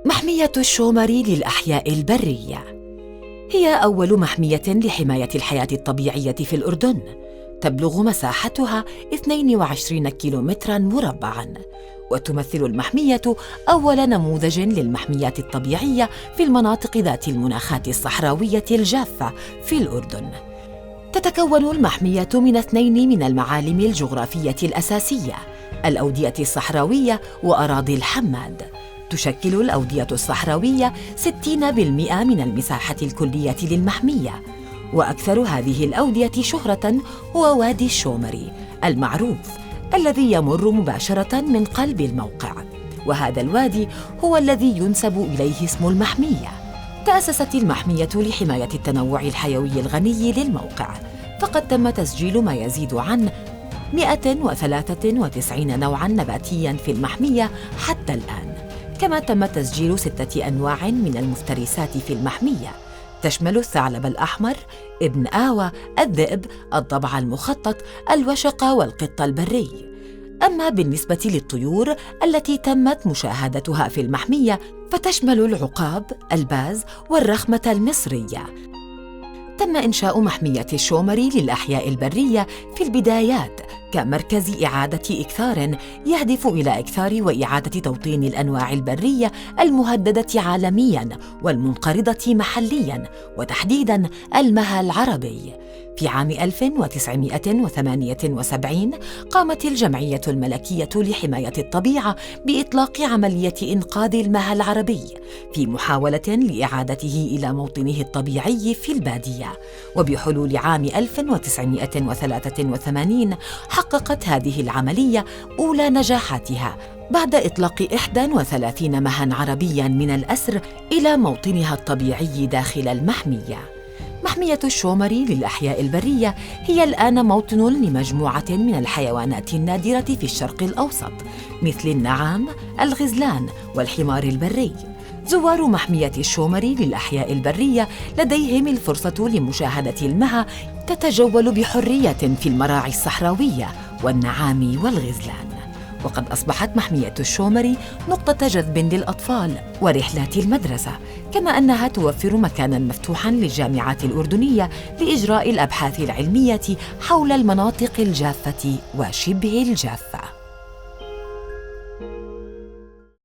محمية الشومري للأحياء البرية هي أول محمية لحماية الحياة الطبيعية في الأردن، تبلغ مساحتها 22 كيلومتراً مربعاً، وتمثل المحمية أول نموذج للمحميات الطبيعية في المناطق ذات المناخات الصحراوية الجافة في الأردن. تتكون المحمية من 2 من المعالم الجغرافية الأساسية: الأودية الصحراوية وأراضي الحماد. تشكل الأودية الصحراوية 60% من المساحة الكلية للمحمية، وأكثر هذه الأودية شهرة هو وادي الشومري المعروف الذي يمر مباشرة من قلب الموقع، وهذا الوادي هو الذي ينسب إليه اسم المحمية. تأسست المحمية لحماية التنوع الحيوي الغني للموقع، فقد تم تسجيل ما يزيد عن 193 نوعاً نباتياً في المحمية حتى الآن، كما تم تسجيل 6 أنواع من المفترسات في المحمية، تشمل الثعلب الأحمر، ابن آوى، الذئب، الضبع المخطط، الوشق والقط البري. أما بالنسبة للطيور التي تمت مشاهدتها في المحمية فتشمل العقاب، الباز، والرخمة المصرية. تم إنشاء محمية الشومري للأحياء البرية في البدايات كمركز إعادة إكثار يهدف إلى إكثار وإعادة توطين الأنواع البرية المهددة عالمياً والمنقرضة محلياً، وتحديداً المها العربي. في عام 1978 قامت الجمعية الملكية لحماية الطبيعة بإطلاق عملية إنقاذ المها العربي في محاولة لإعادته إلى موطنه الطبيعي في البادية، وبحلول عام 1983 حققت هذه العملية أولى نجاحاتها بعد إطلاق 31 مها عربياً من الأسر إلى موطنها الطبيعي داخل المحمية. محمية الشومري للأحياء البرية هي الآن موطن لمجموعة من الحيوانات النادرة في الشرق الأوسط، مثل النعام، الغزلان، والحمار البري. زوار محمية الشومري للأحياء البرية لديهم الفرصة لمشاهدة المها تتجول بحرية في المراعي الصحراوية والنعام والغزلان. وقد أصبحت محمية الشومري نقطة جذب للأطفال ورحلات المدرسة، كما أنها توفر مكاناً مفتوحاً للجامعات الأردنية لإجراء الأبحاث العلمية حول المناطق الجافة وشبه الجافة.